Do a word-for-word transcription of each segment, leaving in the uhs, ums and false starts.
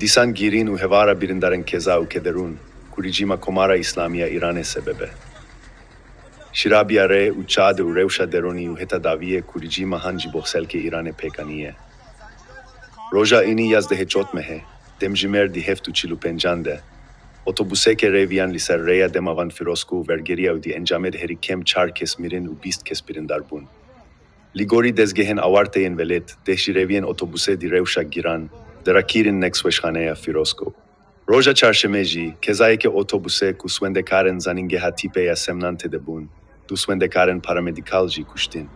Dîsan gîrîn û hevara birîndarên keza û kederûn, ku rejîma Komara Îslamî ya Îranê sebeb e. Şîrabiya rê û çade û rewşa deronî û heta dawiyê ku rejîma han ji boxelkê Îranê pêk aniye. Roja înî yazdehê çotmehê, demjimêr di heft û çil û pencan de, otobuseke rêviyan li ser rêya Demavan Fîrozkow wergeriya û di encamê de herî kêm çar kes mirin û bîst kes birîndar bûn. Li gorî dezgehên awarte yên welêt, deh ji rêviyên otobusê di rewşa giran de rakirîn nexweşxaneya Fîrozkow. Roja çarşemê jî kezayeke otobusê ku suwendekarên zanîngeha tîpê ya Semnan tê de bûn, du suwendekarên paramedîkal jî kuştin.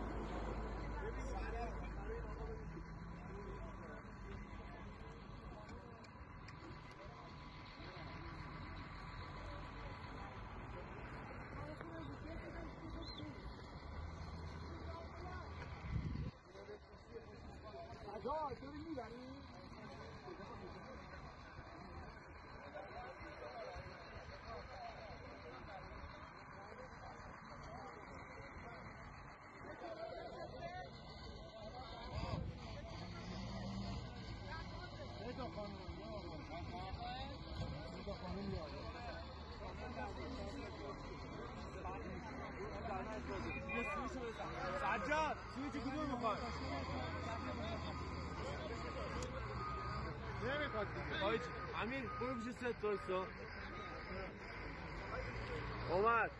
سجاد، سویچ کدوم می‌خوای؟ آقای امیر، برو پیش ست وایسا. اومد.